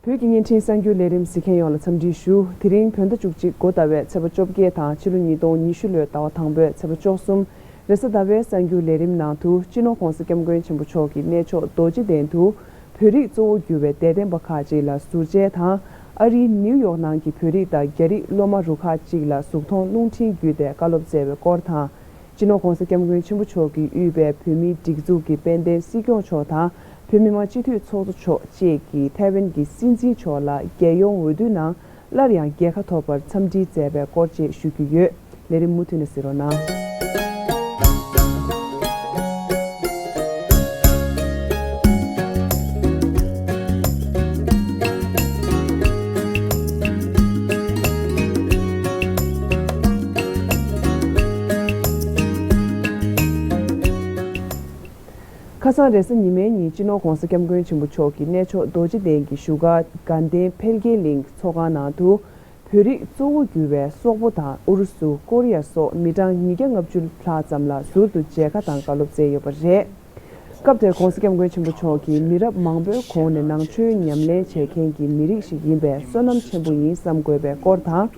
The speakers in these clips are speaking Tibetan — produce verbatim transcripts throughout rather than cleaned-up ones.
བོད་ཀྱི་བརྙན་འཕྲིན་གསར་འགྱུར་ལས་རིམ་གཟིགས་མཁན་ཡོངས་ལ་འཚམས་འདྲི་ཞུ། དེ་རིང་བོད་ཟླ་བཅུ་གཅིག་འགོ་ཟླ་བའི་ཚེས་པ་བཅོ་བརྒྱད་དང་ཕྱི་ལོ་ཉིས་སྟོང་ཉི་ཤུ་ལོའི་ཟླ་བ་དང་པོའི་ཚེས་པ་བཅུ་གསུམ། རེས་གཟའ་ཟླ་བའི་གསར་འགྱུར་ལས་རིམ་ནང་དུ་སྤྱི་ནོར་༧གོང་ས་༧སྐྱབས་མགོན་ཆེན་པོ་མཆོག་གིས་གནས་མཆོག་རྡོ་རྗེ་གདན་དུ་བོད་རིགས་གཙོ་བོ་གྱུར་བའི་དད་ལྡན་པ་ཁག་ཅིག་ལ་ཟུར་མཇལ་དང་། ཨ་རིའི་ནིའུ་ཡོག་ནང་གི་བོད་རིགས་དང་རྒྱ་རིགས་སློབ་མ་རུ་ཁག་ཅིག་ལ་གཟུགས་མཐོང་རླུང་འཕྲིན་བརྒྱུད་དེ་བཀའ་སློབ་སྩལ་བའི་སྐོར་དང་། སྤྱི་ནོར་༧གོང་ས་༧སྐྱབས་མགོན་ཆེན་པོ་མཆོག་གིས་དབུས་པའི་བོད་མིའི་སྒྲིག་འཛུགས་ཀྱི་དཔལ་ལྡན་སྲིད་སྐྱོང་མཆོག་དང་བོད་མི་མང་སྤྱི་འཐུས་ཚོགས་གཙོ་མཆོག་བཅས་ཀྱིས་ཐའེ་ཝན་གྱི་སྲིད་འཛིན་མཆོག་ལ་རྒྱལ་ཡོངས་འོས་བསྡུའི་ནང་སླར་ཡང་རྒྱལ་ཁ་ཐོབ་པར་འཚམས་འདྲི་མཛད་པའི་སྐོར་བཅས་ཞུ་རྒྱུ་ཡོད། ལས་རིམ་མུ་མཐུད་ནས་གཟིགས་རོགས་གནང་། ཁ་སང་རེས་གཟའ་ཉི་མའི་ཉིན་སྤྱི་ནོར་༧གོང་ས་༧སྐྱབས་མགོན་ཆེན་པོ་མཆོག་གིས་གནས་མཆོག་རྡོ་རྗེ་གདན་གྱི་བཞུགས་སྒར་དགའ་ལྡན་འཕེལ་རྒྱས་གླིང་ཚོགས་ཁང་ནང་དུ། བོད་རིགས་གཙོ་བོ་གྱུར་བའི་སོག་པོ་དང་ཨུ་རུ་སུ། ཀོ་རི་ཡ་སོགས་མི་གྲངས་ཉིས་བརྒྱ་ལྔ་བཅུ་ལྷག་ཙམ་ལ་ཟུར་དུ་མཇལ་ཁ་དང་བཀའ་སློབ་སྩལ་ཡོད་པ་རེད། སྐབས་དེར་༧གོང་ས་༧སྐྱབས་མགོན་ཆེན་པོ་མཆོག་གིས་མི་རབས་མང་པོའི་གོང་ནས་ནང་ཆོས་ཉམས་ལེན་བྱེད་མཁན་གྱི་མི་རིགས་ཤིག་ཡིན་པས་བསོད་ནམས་ཆེན་པོ་ཡིན་བསམ་དགོས་པའི་སྐོར་དང་།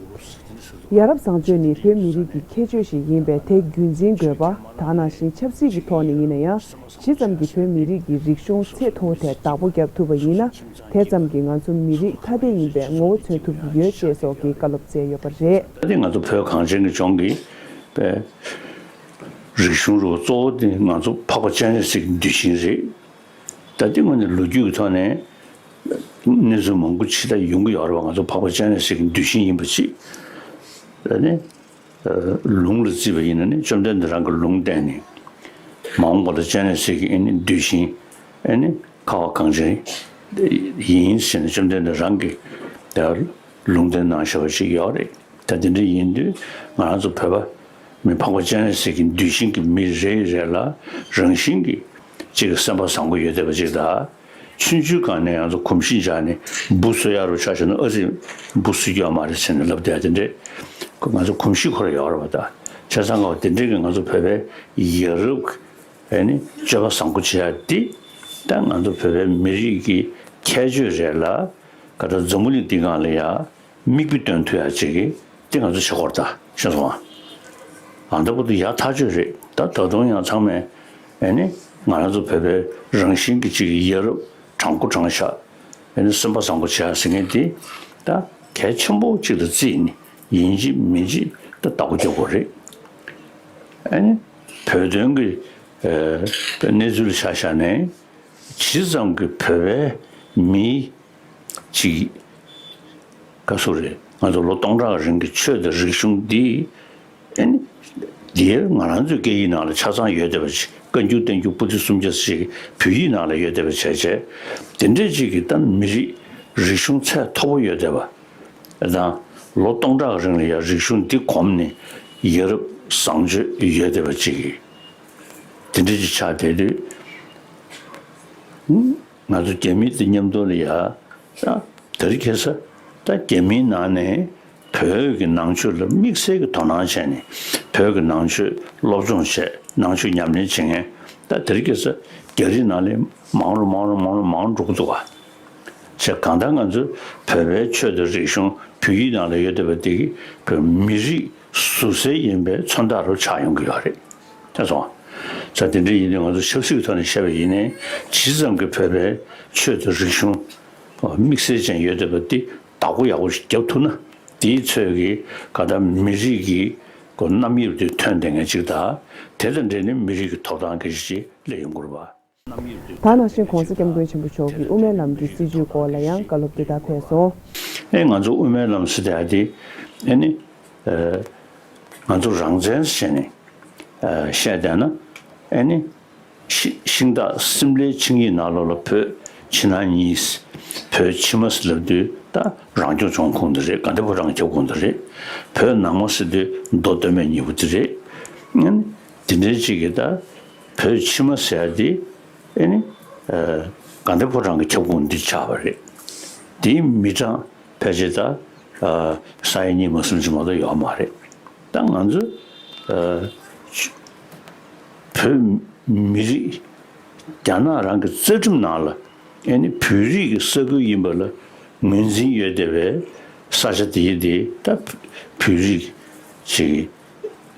ཡ་རབས་བཟང་སྤྱོད་ནི་བོད་མི་རིགས་ཀྱི་ཁྱད་ཆོས་ཤིག་ཡིན་པས་དེ་རྒྱུན་འཛིན་དགོས་པ། ད་ནང་བཞིན་ཆབ་སྲིད་ཀྱི་ཐོག་ནས་ཡིན་ན་ཡང་། ཇི་ཙམ་གྱིས་བོད་མི་རིགས་ཀྱི་རིག་གཞུང་ཚད་མཐོ་བོ་དེ་བདག་པོ་བརྒྱབ་ཐུབ་པ་ཡིན་ན། དེ་ཙམ་གྱིས་ང་ཚོ་མི་རིགས་ཐ་དད་ཡིན་པའི་ངོ་བོ་མཚོན་ཐུབ་ཀྱི་ཡོད་ཅེས་སོགས་ཀྱི་བཀའ་སློབ་སྩལ་ཡོད་པ་རེད། ད་ལྟ་ང་ཚོ་བོད་གངས་ཅན་གྱི་ལྗོངས་ཀྱི་པའི་རིག་གཞུང་རུ་གཙོ་བོ་དེ་ང་ཚོ་འཕགས་པ་སྤྱན་རས་གཟིགས་ཀྱི་གདུལ་ཞིང་རེད། ད་ལྟའི་ངོས་ནས་ལོ་རྒྱུས་ཀྱི་ཐོག་ནས་གནས་ཚུལ་མང་པོ་ཅིག་ད་ཡོང་གི་ཡོད་རེད་བ། ང་ཚོ་འཕགས་པ་སྤྱན་རས་གཟིགས་ཀྱི་གདུལ་ཞིང་ཡིན་པ་ཅིག་ད་ནི། ལུང་ལ་བརྩིས་པ་ཡིན་ན་ནི་བཅོམ་ལྡན་འདས་རང་གི་ལུང་བསྟན་ནས། མ་འོངས་པ་ལ་སྤྱན་རས་གཟིགས་ཀྱི་ཨེ་ནི་གདུལ་ཞིང་ཨེ་ནི་ཁ་བ་གངས་ཅན་ཡིན་ཟེར་ནས་བཅོམ་ལྡན་འདས་རང་གིས་ད་ལུང་བསྟན་གནང་བཞག་པ་ཞིག་ཡོད་རེད། ད་དེ་འདྲ་ཡིན་དུས་ང་རང་ཚོ་བོད་པ་མི་འཕགས་པ་སྤྱན་རས་གཟིགས་ཀྱི་གདུལ་ཞིང་གི་མི་རེ་རེ་ལ་རང་བཞིན་གྱིས་གཅིག་གི་སེམས་པ་བཟང་པོ་ཡོད་བསྡད་པ་ཅིག་དང་། ཆུང་ཆུང་སྒང་ནས་ང་ཚོ་གོམས་གཤིས་འཇགས་ནས་འབུ་གསོད་ཡག་རུ་ཆ་བཞག་ན་ཨ་ཙི་འབུ་གསོད་རྒྱུ་ཡོད་མ་རེད་ཟེར་ནས་ལབ་བསྡད་དེ་འདྲས་ང་ཚོ་གོམས་གཤིས་ཁོ་ར་ཡོད་རེད་བ། ད་བྱས་ཙང་ང་དེ་འདྲས་ཀྱི་ང་ཚོ་བོད་པའི་ཡ་རབས་ཀྱི་ཨེ་ནི་སྤྱོད་པ་བཟང་པོ་བྱེད་ཡག་འདི་ད་ང་ཚོ་བོད་པའི་མི་རིགས་ཀྱི་ཁྱད་ཆོས་རེད་ལ། ག་ད་འཛམ་བུ་གླིང་འདི་སྒང་ལ་ཡ། མིག་དཔེ་སྟོན་ཐུབ་ཡ་ཅིག་གི་དེ་ང་ཚོ་བྱེད་དགོས་རེད་ད་ཤེས་སོང་ཨ། ཨ་འདྲ་པོ་དེ་ཡག་ཐག་ཆོད་རེད། ད་ད་དུང་ཡང་ཚང་མས་ཨེ་ནི་ང་རང་ཚོ་བོད་པའི་རང་བཞིན་གྱི་ཅིག་ཡ་རབས་དྲང་པོ་དྲང་བཞག་ཨེ་ནི་སེམས་པ་བཟང་པོ་བྱེད་ཡ་ཟེར་མཁན་དེ་ད་གལ་ཆེན་པོ་ཅིག་ལ་བརྩིས་ནས་ཡིན་གཅིག་མིན་གཅིག་ད་བདག་པོ་རྒྱག་དགོས་རེད། ཨེ་ནི་བོད་དོན་གྱི་ཨེ་གནས་ཚུལ་ཆ་བཞག་ནས་ཇི་ཙམ་གྱི་བོད་པའི་མི་གཅིག་ག་སུ་རེད། ང་ཚོ་ལོ་སྟོང་ཕྲག་རིང་གི་ཆོས་དང་རིག་གཞུང་འདི་ཨེ་ནི་འདིར་ང་རང་ཚོའི་སྐད་ཡིག་ནང་ལ་ཆ་ཚང་ཡོད་བསྡད་པ་ཅིག་བཀའ་འགྱུར་བསྟན་འགྱུར་པོ་ཏི་སུམ་བརྒྱ་ཞིག་བོད་ཡིག་ནང་ལ་ཡོད་བསྡད་པ་བྱས་བྱས་དེ་འདྲས་ཅིག་གི་ད་མི་རིགས་རིག་གཞུང་ཚད་མཐོ་པོ་ཡོད་བསྡད་པ་དང་ལོ་སྟོང་ཕྲག་རིང་ལ་ཡང་རིག་གཞུང་འདི་གོམས་ནས་ཡ་རབས་བཟང་སྤྱོད་ཡོད་བསྡད་པ་ཅིག་གི་དེ་འདྲས་ཅིག་ཆགས་བསྡད་དུས། ང་ཚོ་རྒྱ་མི་དང་མཉམ་དུ་ལ་ཡ། ད་དེ་རིང་ཁ་སང་ད་རྒྱ་མིའི་ནང་ནས་བོད་ཀྱི་ནང་ཆོས་ལ་དམིགས་བསལ་གྱི་དོ་སྣང་བྱས་ནས་བོད་ཀྱི་ནང་ཆོས་སློབ་སྦྱོང་བྱས་ནང་ཆོས་ཉམས་ལེན་བྱེད་མཁན་ད་དེ་རིང་ཁ་སང་རྒྱ་རིགས་ནང་ལ་མང་རུ་མང་རུ་མང་རུ་མང་རུ་འགྲོ་གི་འདུག་ག་བྱས་གང་ལྟར་ང་ཚོ་བོད་པའི་ཆོས་དང་རིག་གཞུང་བོད་ཡིག་ནང་ལ་ཡོད་བསྡད་པ་དེ་གིས་བོད་མི་རིགས་ཟུར་གསལ་ཡིན་པའི་མཚོན་རྟགས་རུ་ཆགས་ཡོང་གི་ཡོད་རེད། ཐེ་ཚོམ། ས་དེ་འདྲ་ཡིན་དུས་ང་ཚོ་ཆབ་སྲིད་ཀྱི་ཐོག་ནས་བཤད་པ་ཡིན་ནའི་ཇི་ཙམ་གྱི་བོད་པའི་ཆོས་དང་རིག་གཞུང་དམིགས་བསལ་ཅན་ཡོད་བསྡད་པ་འདི་བདག་པོ་ཡག་པོ་ཞིག་རྒྱབ་ཐུབ་ན་དེའི་ཚོད་ཀྱིས་ག་ད་མི་རིགས་ཀྱི་གོ་རྣམ་དབྱེ་དེ་ཐོན་བསྡད་མཁན་ཅིག་དང་དེ་དང་འབྲེལ་ནས་མི་རིགས་ཀྱི་ཐོབ་ཐང་གི་ཞིག་སླེབས་ཡོང་གི་རེད་པ། ད་ནང་བཞིན་༧གོང་ས་༧སྐྱབས་མགོན་ཆེན་པོ་མཆོག་གིས་དབུ་མའི་ལམ་གྱི་སྲིད་བྱུས་སྐོར་ལ་ཡང་བཀའ་སློབ་འདི་ལྟར་ཕེབས་སོང་། ཨེ་ང་ཚོ་དབུ་མའི་ལམ་ཟེར་དེ་ཨ་དེ་ཨེ་ནི་ཨེ་ང་ཚོ་རང་བཙན་ཟེར་ནས་ཨེ་བཤད་བསྡད་ན་ཨེ་ནི་ཤི་ཤིང་སྟག་སིམ་ལའི་ཆིངས་ཡིག་ནང་ལོགས་ལ་བོད་ཕྱི་ནང་གཉིས་བོད་ཕྱི་མ་ཟེར་ལབ་དུས་ད་རང་སྐྱོང་ལྗོངས་ཁོངས་འདི་རེད། དགའ་ལྡན་ཕོ་བྲང་ཁྱབ་ཁོངས་འདི་རེད། བོད་ནང་མ་ཟེར་དུས་མདོ་སྟོད་སྨད་གཉིས་པོ་འདི་རེད། ཨེ་ནི་དེ་འདྲའི་ཅིག་གི་ད་བོད་ཕྱི་མ་ཟེར་ཡ་དེ་ཨེ་ནི་ཨ་དགའ་ལྡན་ཕོ་བྲང་གི་ཁྱབ་ཁོངས་འདི་ཆགས་པ་རེད། དེའི་མི་གྲངས་ཕལ་ཆེར་ད་ཨ་ས་ཡ་གཉིས་མ་ཟིན་ཅིག་མ་གཏོགས་ཡོད་མ་རེད། ད་ང་ཚོ་ཨ་བོད་མི་རིགས་རྒྱ་ནག་རང་གི་རྩ་ཁྲིམས་ནང་ལ་ཨེ་ནི་བོད་རིགས་ཀྱི་ས་ཁུལ་ཡིན་པ་ལ་ ངོས་འཛིན་ཡོད་བསྡད་པའི་ས་ཆ་དེའི་དེ་ད་བོད་རིགས་ཅིག་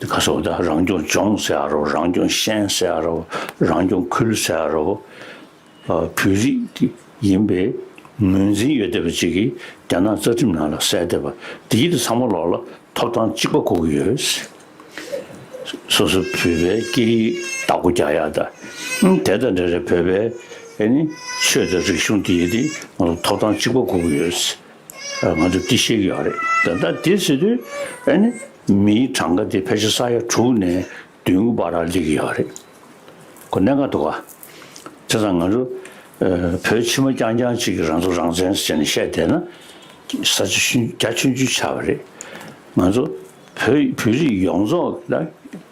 ག་སོགས་ད་རང་སྐྱོང་ལྗོངས་ཟེར་ཡ་རོ། རང་སྐྱོང་ཤན་ཟེར་ཡ་རོ། རང་སྐྱོང་ཁུལ་ཟེར་ཡ་རོ། བོད་རིགས་ཡིན་པའི་ངོས་འཛིན་ཡོད་བསྡད་པ་ཅིག་གིས་རྒྱ་ནག་རྩ་ཁྲིམས་ནང་ལ་གསལ་བསྡད་པ་དེའི་དེ་ཚང་མ་ལོག་ལ་ཐོབ་ཐང་གཅིག་པ་དགོས་ཀྱི་ཡོད། སོ་སོ་བོད་པའི་སྐད་ཡིག་བདག་པོ་རྒྱག་ཡག་དང་། ཨང་། དེ་དང་འབྲེལ་བའི་བོད་པའི་ཨེ་ནི་ཆོས་དང་རིག་གཞུང་དེ་ཡི་དེ་ང་ཚོ་ཐོབ་ཐང་གཅིག་པ་དགོས་ཀྱི་ཡོད། ང་ཚོ་དེ་ཤེས་ཀྱི་ཡོད་རེད། ད་ལྟ་དེ་ཟེར་དུས་ཨེ་ནི་མིའི་གྲངས་ཀ་དེ་ཕལ་ཆེར་ས་ཡ་དྲུག་ནས་བདུན་གྱི་བར་ལ་སླེབས་ཀྱི་ཡོད་རེད། ཁོ་གནད་འགག་འདུག་ག་བྱས་ཙང་ང་ཚོ་ཨ་བོད་ཕྱི་མ་རྐྱང་རྐྱང་གཅིག་གིས་རང་ཚོ་རང་བཙན་ཟེར་ནས་བཤད་བསྡད་ན་ས་ཆ་ཆུང་རྒྱ་ཆུང་ཆུང་ཆགས་པ་རེད། ང་ཚོ་བོད་བོད་རིགས་ཡོངས་རྫོགས་ལ་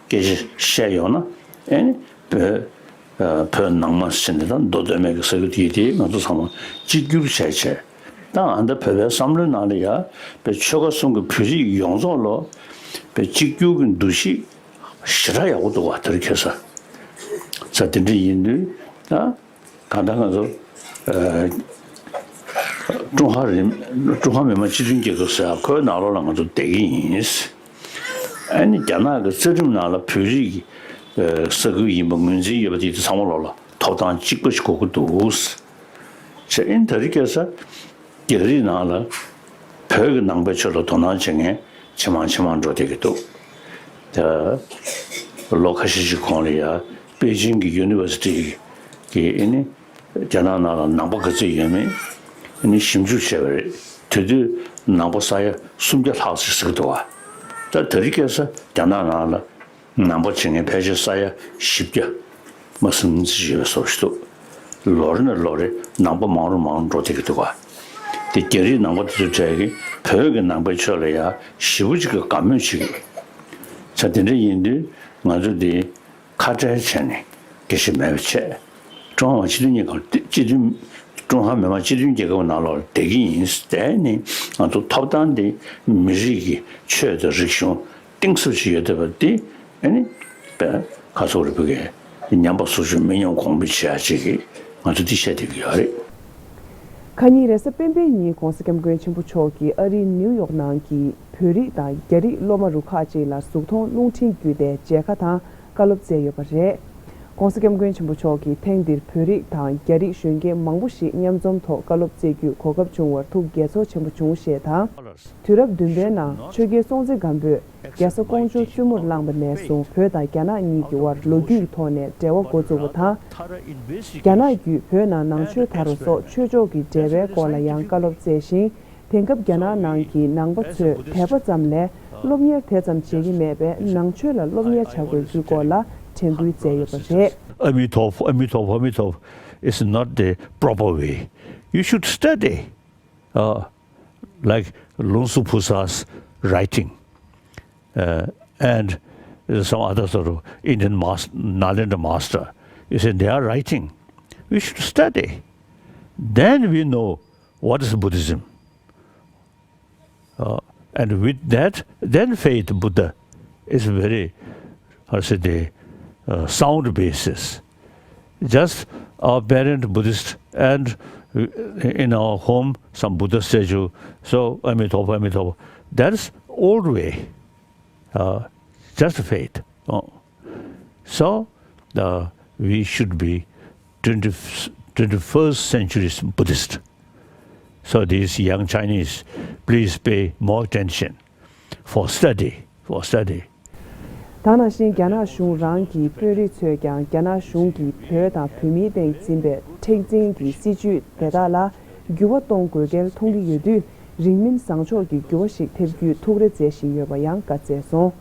སྐད་ཆ་བཤད་ཡོང་ན་ཨེ་ནི་བོད་ཨ་བོད་ནང་མ་ཟེར་ནས་ད་མདོ་སྟོད་སྨད་ཀྱི་ས་ཁུལ་དེ་དེ་ང་ཚོ་ཚང་མ་གཅིག་གྱུར་བྱས་བྱས། ད་ཨ་ད་བོད་པའི་བསམ་བློའི་ནང་ལ་ཡ་པའི་ཆོལ་ཁ་གསུམ་གྱི་བོད་རིགས་ཡོངས་རྫོགས་ལོ་པའི་གཅིག་གྱུར་གྱི་འདུ་ཤེས་ཞེ་དྲག་ཡག་པོ་འདུག་བ། དེ་རིང་ཁ་སང་། ས་དེ་འདྲ་ཡིན་དུས་ད་གང་ལྟར་ང་ཚོ་ཨ་ཀྲུང་ཧྭ་རིམ་ཀྲུང་ཧྭ་མི་དམངས་སྤྱི་མཐུན་རྒྱལ་ཁབ་ཟེར་ཡ་ཁོའི་ནང་ལོགས་ལ་ང་ཚོ་བསྡད་ཀྱི་ཡིན། ཨ་ནི་རྒྱ་ནག་གི་རྩ་ཁྲིམས་ནང་ལ་བོད་རིགས་ཀྱི་ཨ་ས་ཁུལ་ཡིན་པ་ངོས་འཛིན་ཡོད་པ་དེ་དེ་ཚང་མ་ལོག་ལ་ཐོབ་ཐང་གཅིག་པ་ཞིག་དགོས་ཀྱི་འདུག་བྱས་ཨིན་ད་རེས་ཁ་སང་རྒྱ་རིགས་ནང་ལ་བོད་ཀྱི་ནང་པའི་ཆོས་ལ་དོ་སྣང་བྱེད་མཁན་ཇེ་མང་ཇེ་མང་འགྲོ་བསྡད་ཀྱི་འདུག་ད་ལོ་ཁ་ཤས་ཤིག་གོང་ལ་ཡ་པེ་ཅིང་གི་ཡུ་ནི་ཝར་སི་ཊི་གི་ཨེ་ནི་རྒྱ་ནག་ནང་ལ་ནང་པ་ག་ཚོད་ཡོད་མེད་ཨེ་ནི་ཞིབ་འཇུག་བྱས་པ་རེད། དེ་དུས་ནང་པ་ས་ཡ་སུམ་བརྒྱ་ལྷག་ཅིག་ཟེར་གྱི་འདུག་བ། ད་ད་རེས་ཁ་སང་རྒྱ་ནག་ནང་ལ་ནང་པ་བྱེད་མཁན་ཕལ་ཆེར་ས་ཡ་བཞི་བརྒྱ་མ་ཟིན་ཙམ་ཡོད་པའི་བཟོ་ཞིག་འདུག་ལོ་རེ་ནས་ལོ་རེ་ནང་པ་མང་རུ་མང་རུ་འགྲོ་བསྡད་ཀྱི་འདུག་ག་དེ་རྒྱ་རིགས་ནང་པ་དེ་ཚོ་གྲས་ཀྱིས་བོད་ཀྱི་ནང་པའི་ཆོས་ལ་ཡ་ཞེ་པོ་ཅིག་གི་དགའ་མོས་བྱེད་ཀྱི་ཡོད། ས་དེ་འདྲ་ཡིན་དུས་ང་ཚོ་འདི་ཁ་བྲལ་བྱས་ནས་སྐད་ཆ་མེད་པ་བྱས། ཀྲུང་ཧྭ་མི་དམངས་སྤྱི་མཐུན་རྒྱལ་ཁབ་སྤྱི་མཐུན་ཀྲུང་ཧྭ་མི་དམངས་སྤྱི་མཐུན་རྒྱལ་ཁབ་ནང་ལོགས་ལ་བསྡད་ཀྱི་ཡིན། དེ་ནི་ང་ཚོ་ཐོབ་ཐང་འདི་མི་རིགས་ཀྱི་ཆོས་དང་རིག་གཞུང་གཏིང་ཟབ་ཅིག་ཡོད་བསྡད་པ་འདི་ཨ་ནི་པས་ཁ་སོག་རི་བོད་ཀྱི་ཉམས་པ་སོར་ཆུད་མི་ཉམས་གོང་འཕེལ་བྱེད་ཡ་ཅིག་གིས་ང་ཚོ་འདི་བཤད་བསྡད་ཀྱི་ཡོད་རེད། ཁ་ཉིན་རེས་གཟའ་སྤེན་པའི་ཉིན་༧གོང་ས་༧སྐྱབས་མགོན་ཆེན་པོ་མཆོག་གིས་ཨ་རིའི་ནིའུ་ཡོག་ནང་གི་བོད་རིགས་དང་རྒྱ་རིགས་སློབ་མ་རུ་ཁག་ཅིག་ལ་གཟུགས་མཐོང་རླུང་འཕྲིན་བརྒྱུད་དེ་མཇལ་ཁ་དང་བཀའ་སློབ་སྩལ་ཡོད་པ་རེད། ༧གོང་ས་༧སྐྱབས་མགོན་ཆེན་པོ་མཆོག་གིས་ཐེངས་འདིར་བོད་རིགས་དང་རྒྱ་རིགས་གཞོན་སྐྱེས་མང་པོ་ཞིག་མཉམ་འཛོམས་ཐོག་བཀའ་སློབ་སྩལ་རྒྱུའི་གོ་སྐབས་བྱུང་བར་ཐུགས་དགྱེས་ཚོར་ཆེན་པོ་བྱུང་ཞེས་དང་། དུས་རབས་བདུན་པའི་ནང་ཆོས་རྒྱལ་སྲོང་བཙན་སྒམ་པོས་རྒྱ་བཟའ་ཀོང་ཇོ་བཙུན་མོར་བླངས་པ་ནས་བཟུང་བོད་དང་རྒྱ་ནག་གཉིས་ཀྱི་དབར་ལོ་རྒྱུས་ཀྱི་ཐོག་ནས་འབྲེལ་བ་འགོ་བཙུགས་པ་དང་། རྒྱ་ནག་བརྒྱུད་བོད་ནང་ནང་ཆོས་དར་བ་སོགས་ཆོས་ཕྱོགས་ཀྱི་འབྲེལ་བའི་སྐོར་ལ་ཡང་བཀའ་སློབ་སྩལ་ཞིང་། དེང་སྐབས་རྒྱ་ནག་ནང་གི་ནང་པ་ཚོས་དད་པ་ཙམ་ལས་སློབ་གཉེར་དེ་ཙམ་བྱེད་ཀྱི་མེད་པས་ནང་ཆོས་ལ་སློབ་གཉེར་བྱ་དགོས་རྒྱུའི་སྐོར་ལ་དྲན་སྐུལ་མཛད་ཡོད་པ་རེད། Amitabha, Amitabha, Amitabha is not the proper way. You should study, uh, like Lungsu Pusa's writing, uh, and some other sort of Indian mas-, Nalanda master. You see, they are writing. We should study. Then we know what is Buddhism. Uh, and with that, then faith Buddha is very, I say, the uh, sound basis. Just our parent Buddhist and uh, in our home some Buddha statue. So Amitabha, Amitabha. That's old way. Uh, just faith. Uh, so uh, we should be twenty, twenty-first century Buddhist. So these young Chinese, please pay more attention for study, for study. ད་ནང་བཞིན་རྒྱ་ནག་གཞུང་རང་གི་དཔོན་རིགས་ཚོས་ཀྱང་རྒྱ་ནག་གཞུང་གིས་བོད་དང་བོད་མིའི་སྟེང་འཛིན་པའི་མཁྲེགས་འཛིན་གྱི་སྲིད་བྱུས་དེ་དག་ལ་འགྱུར་བ་གཏོང་དགོས་གལ་མཐོང་གི་ཡོད་དུས། རིང་མིན་བཟང་ཕྱོགས་ཀྱི་འགྱུར་བ་ཞིག་ཐེབས་རྒྱུའི་ཐུགས་རེ་མཛད་བཞིན་ཡོད་པ་ཡང་བཀའ་སྩལ་སོང་།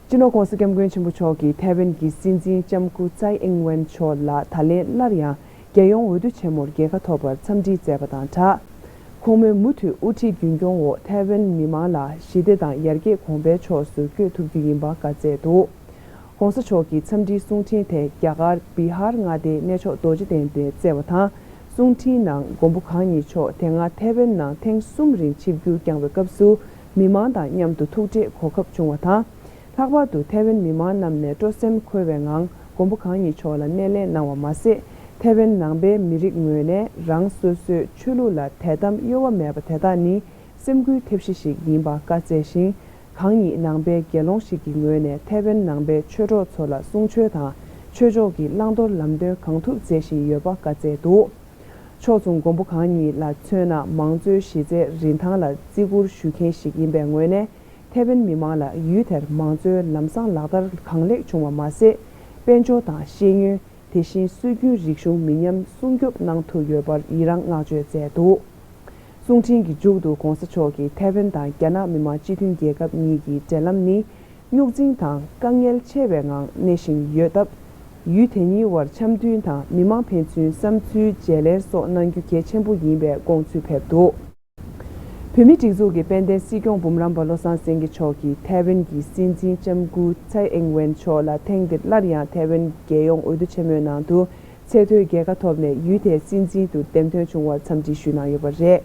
སྤྱི་ནོར་༧གོང་ས་༧སྐྱབས་མགོན་ཆེན་པོ་མཆོག་གིས་ཐའེ་ཝན་གྱི་སྲིད་འཛིན་ལྕམ་སྐུ་ཚའེ་ཨིང་ཝེན་མཆོག་ལ་ད་ལན་སླར་ཡང་རྒྱལ་ཡོངས་འོས་བསྡུ་ཆེན་མོར་རྒྱལ་ཁ་ཐོབ་པར་འཚམས་འདྲི་མཛད་པ་དང་སྦྲགས། ཁོང་མོས་མུ་མཐུད་དབུ་ཁྲིད་རྒྱུན་སྐྱོང་འོག་ཐའེ་ཝན་མི་མང་ལ་ཞི་བདེ་དང་ཡར་རྒྱས་གོང་འཕེལ་ཕྱོགས་སུ་བསྐྱོད་ཐུབ་རྒྱུ་ཡིན་པ་བཀའ་སྩལ་འདུག ༧གོང་ས་མཆོག་གི་འཚམས་འདྲིའི་གསུང་འཕྲིན་དེ་རྒྱ་གར་བི་ཧར་མངའ་སྡེའི་གནས་མཆོག་རྡོ་རྗེ་གདན་དུ་བསྩལ་བ་དང་། གསུང་འཕྲིན་ནང་མགོན་པོ་གང་ཉིད་མཆོག་དེ་སྔ་ཐའེ་ཝན་ནང་ཐེངས་གསུམ་རིང་ཆིབས་བསྒྱུར་བསྐྱངས་པའི་སྐབས་སུ་མི་མང་དང་མཉམ་དུ་ཐུག་འཕྲད་གོ་སྐབས་བྱུང་བ་དང་། ལྷག་པར་དུ་ཐའེ་ཝན་མི་མང་རྣམས་ནས་སྤྲོ་སེམས་འཁོལ་བའི་ངང་མགོན་པོ་གང་ཉིད་མཆོག་ལ་སྣེ་ལེན་གནང་བ་མ་ཟད། ཐེ་ཝན་ནང་པའི་མི་རིགས་ངོས་ནས་རང་སོ་སོའི་ཆོས་ལུགས་ལ་དད་དམ་གཡོ་བ་མེད་པ་དེ་དག་ནི་སེམས་འགུལ་ཐེབས་གཞི་ཞིག་ཡིན་པ་བཀའ་སྩལ་ཞིང་། གང་ཉིད་ནང་པའི་དགེ་སློང་ཞིག་གི་ངོས་ནས་ཐེ་ཝན་ནང་པའི་ཆོས་གྲོགས་ཚོ་ལ་གསུང་ཆོས་དང་ཆོས་ཕྱོགས་ཀྱི་བླང་དོར་ལམ་སྟོན་གང་ཐུབ་མཛད་བཞིན་ཡོད་པ་བཀའ་སྩལ་འདུག་ཕྱོགས་མཚུངས་མགོན་པོ་གང་ཉིད་ལ་མཚོན་ན། མང་གཙོའི་གཞི་རྩའི་རིན་ཐང་ལ་བརྩི་བཀུར་ཞུ་མཁན་ཞིག་ཡིན་པའི་ངོས་ནས། ཐེ་ཝན་མི་མང་ལ་ཡུལ་དེར་མང་གཙོའི་ལམ་བཟང་ལག་བསྟར་གང་ལེགས་བྱུང་བ་མ་ཟད། དཔལ་འབྱོར་དང་ཤེས་ཡོན། དེ་བཞིན་སྲོལ་རྒྱུན་རིག་གཞུང་མི་ཉམས་སྲུང་སྐྱོབ་གནང་ཐུབ་ཡོད་པར་ཡི་རང་བསྔགས་བརྗོད་མཛད་འདུག་གསུང་འཕྲིན་གྱི་མཇུག་ཏུ་༧གོང་ས་མཆོག་གིས་ཐེ་ཝན་དང་རྒྱ་ནག་མི་དམངས་སྤྱི་མཐུན་རྒྱལ་ཁབ་གཉིས་ཀྱི་འབྲེལ་ལམ་ནི། རྙོག་འཛིང་དང་དཀའ་ངལ་ཆེ་བའི་ངང་གནས་བཞིན་ཡོད་སྟབས། ཡུལ་དེ་གཉིས་དབར་འཆམ་མཐུན་དང་མི་མང་ཕན་ཚུན་བསམ་ཚུལ་བརྗེ་ལེན་སོགས་གནང་རྒྱུ་གལ་ཆེན་པོ་ཡིན་པའི་དགོངས་ཚུལ་ཕེབས་འདུག་བོད་མིའི་སྒྲིག་འཛུགས་ཀྱི་དཔལ་ལྡན་སྲིད་སྐྱོང་འབུམ་རམས་པ་བློ་བཟང་སེང་གེ་མཆོག་གིས་ཐའེ་ཝན་གྱི་སྲིད་འཛིན་ལྕམ་སྐུ་ཚའེ་ཨེང་ཝེན་མཆོག་ལ་ཐེངས་འདིར་སླར་ཡང་ཐའེ་ཝན་རྒྱལ་ཡོངས་འོས་བསྡུ་ཆེན་མོའི་ནང་དུ་ཚད་མཐོའི་རྒྱལ་ཁ་ཐོབ་ནས་ཡུལ་དེའི་སྲིད་འཛིན་དུ་འདེམས་ཐོན་བྱུང་བར་འཚམས་འདྲི་ཞུས་གནང་ཡོད་པ་རེད།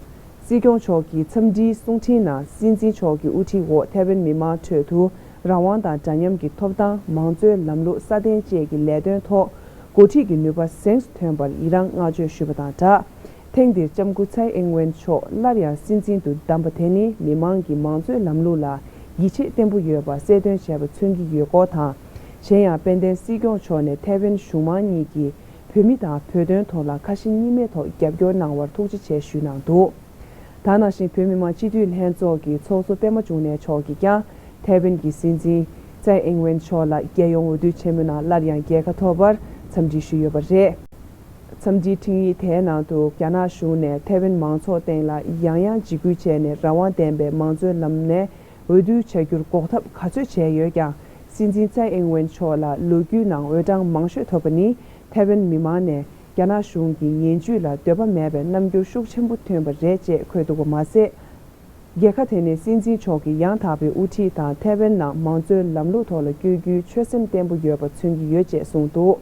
སྲིད་སྐྱོང་མཆོག་གི་འཚམས་འདྲིའི་གསུང་འཕྲིན་ནང་། སྲིད་འཛིན་མཆོག་གི་དབུ་ཁྲིད་འོག་ཐའེ་ཝན་མི་མང་ཁྲོད་དུ་རང་དབང་དང་འདྲ་མཉམ་གྱི་ཐོབ་ཐང་། མང་གཙོའི་ལམ་ལུགས་སྲ་བརྟན་བཅས་ཀྱི་ལས་དོན་ཐོག་འགོ་ཁྲིད་ཀྱི་ནུས་པ་གཟེངས་སུ་ཐོན་པར་ཡི་རང་བསྔགས་བརྗོད་ཞུས་པ་དང་སྦྲགས། ཐེངས་འདིར་ལྕམ་སྐུ་ཚའེ་ཨེང་ཝེན་མཆོག་སླར་ཡང་སྲིད་འཛིན་དུ་བདམས་པ་དེ་ནི་མི་མང་གིས་མང་གཙོའི་ལམ་ལུགས་ལ་ཡིད་ཆེས་བརྟན་པོ་ཡོད་པ་གསལ་སྟོན་བྱས་པ་མཚོན་གྱི་ཡོད་སྐོར་དང་། གཞན་ཡང་དཔལ་ལྡན་སྲིད་སྐྱོང་མཆོག་ནས་ཐའེ་ཝན་གཞུང་མང་གཉིས་ཀྱིས་བོད་མི་དང་བོད་དོན་ཐོག་ལ་ཁ་ཞེ་གཉིས་མེད་ཐོག་རྒྱབ་སྐྱོར་གནང་བར་ཐུགས་རྗེ་ཆེ་ཞུས་གནང་འདུག་ད་ནང་བཞིན་བོད་མི་མང་སྤྱི་འཐུས་ལྷན་ཚོགས་ཀྱི་ཚོགས་གཙོ་པད་མ་འབྱུང་གནས་མཆོག་གིས་ཀྱང་ཐའེ་ཝན་གྱི་སྲིད་འཛིན་ཙའེ་ཨེང་ཝེན་མཆོག་ལ་རྒྱལ་ཡོངས་འོས་བསྡུ་ཆེན་མོའི་ནང་སླར་ཡང་རྒྱལ་ཁ་ཐོབ་པར་འཚམས་འདྲི་ཞུས་ཡོད་པ་རེད། འཚམས་འདྲིའི་འཕྲིན་ཡིག་དེའི་ནང་དུ་རྒྱ་ནག་གཞུང་ནས་ཐའེ་ཝན་མང་ཚོགས་སྟེང་ལ་ཡང་ཡང་འཇིགས་སྐུལ་བྱས་ནས་རང་དབང་ལྡན་པའི་མང་གཙོའི་ལམ་ནས་འོས་བསྡུ་བྱ་རྒྱུར་འགོག་ཐབས་ག་ཚོད་བྱས་ཡོད་ཀྱང་། སྲིད་འཛིན་ཙའེ་ཨེང་ཝེན་མཆོག་ལ་ལོ་རྒྱུས་ནང་འོས་གྲངས་མང་ཤོས་ཐོབ་པ་ནི་ཐའེ་ཝན་མི་མང་ནས་རྒྱ་ནག་གཞུང་གི་ངན་ཇུས་ལ་འདོད་པ་མེད་པའི་རྣམ་འགྱུར་ཤུགས་ཆེན་པོ་ཐོན་པ་རེད་ཅེས་འཁོད་འདུག་པ་མ་ཟད། རྒྱལ་ཁ་དེ་ནི་སྲིད་འཛིན་མཆོག་གི་ཡང་དག་པའི་དབུ་ཁྲིད་དང་ཐའེ་ཝན་ནང་མང་གཙོའི་ལམ་ལུགས་ཐོག་ལ་བསྐྱོད་རྒྱུའི་ཆོད་སེམས་བརྟན་པོ་ཡོད་པ་མཚོན་གྱི་ཡོད་ཅེས་གསུངས་འདུག་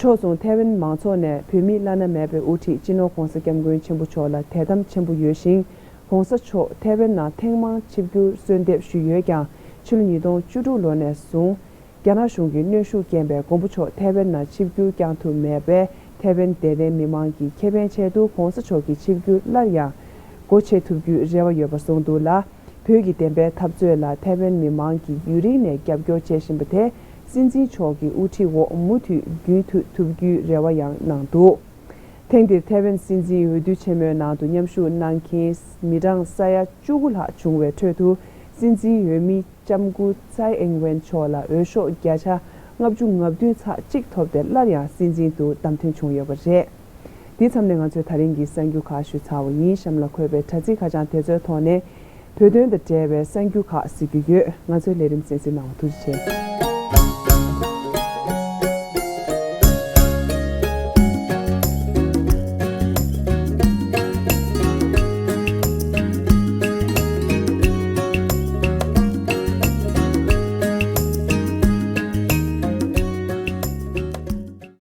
ཕྱོགས་མཚུངས་ཐའེ་ཝན་མང་ཚོགས་ནས་བོད་མིའི་བླ་ན་མེད་པའི་དབུ་ཁྲིད་སྤྱི་ནོར་༧གོང་ས་༧སྐྱབས་མགོན་ཆེན་པོ་མཆོག་ལ་དད་དམ་ཆེན་པོ་ཡོད་ཞིང་། ༧གོང་ས་མཆོག་ཐའེ་ཝན་ནང་ཐེངས་མང་ཆིབས་བསྒྱུར་གསོལ་འདེབས་ཞུས་ཡོད་ཀྱང་། ཕྱི་ལོ་ཉིས་སྟོང་བཅུ་དྲུག་ལོ་ནས་བཟུང་། རྒྱ་ནག་གཞུང་གིས་གནོན་ཤུགས་བསྐྱེད་པའི་མགོན་པོ་མཆོག་ཐའེ་ཝན་ནང་ཆིབས་བསྒྱུར་བསྐྱངས་ཐུབ་མེད་པས། ཐའེ་ཝན་དད་ལྡན་མི་མང་གི་ཁེ་ཕན་ཆེད་དུ་༧གོང་ས་མཆོག་གི་ཆིབས་བསྒྱུར་སླར་ཡང་སྒོ་ཕྱེ་ཐུབ་རྒྱུའི་རེ་བ་ཡོད་པ་གསུངས་འདུག་ལ། བོད་ཀྱི་བདེན་པའི་འཐབ་རྩོད་ལ་ཐའེ་ཝན་མི་མང་གིས་ཡུན་རིང་ནས་རྒྱབ་སྐྱོར་བྱེད་བཞིན་པ་དེ་སྲིད་འཛིན་མཆོག་གི་དབུ་ཁྲིད་འོག་མུ་མཐུད་རྒྱུན་མཐུད་ཐུབ་རྒྱུའི་རེ་བ་ཡང་གནང་འདུག་ཐེངས་འདིར་ཐའེ་ཝན་སྲིད་འཛིན་འོས་བསྡུ་ཆེན་མོའི་ནང་དུ་མཉམ་ཞུགས་གནང་མཁན་མི་གྲངས་ས་ཡ་བཅུ་དགུ་ལྷག་བྱུང་བའི་ཁྲོད་དུ་སྲིད་འཛིན་འོས་མི་ལྕམ་སྐུ་ཚའེ་ཨེང་ཝེན་མཆོག་ལ་འོས་ཤོག་བརྒྱ་ཆ་ལྔ་བཅུ་ང་བདུན་ཚེག་གཅིག་ཐོབ་སྟེ་སླར་ཡང་སྲིད་འཛིན་དུ་བདམས་ཐོན་བྱུང་ཡོད་པ་རེད། འདི་མཚམས་ནས་ང་ཚོས་ད་རིང་གི་གསར་འགྱུར་ཁག་ཞུས་ཚར་བ་ཡིན། གཤམ་ལ་འཁོད་པའི་དྲ་ཚིགས་ཁ་བྱང་དེ་ཚོའི་ཐོག་ནས་བོད་དོན་དང་འབྲེལ་བའི་གསར་འགྱུར་ཁག་གཟིགས་རྒྱུ་ཡོད། ང་ཚོའི་ལས་རིམ་གསན་གཟིགས་གནང་བ་ཐུགས་རྗེ་ཆེ།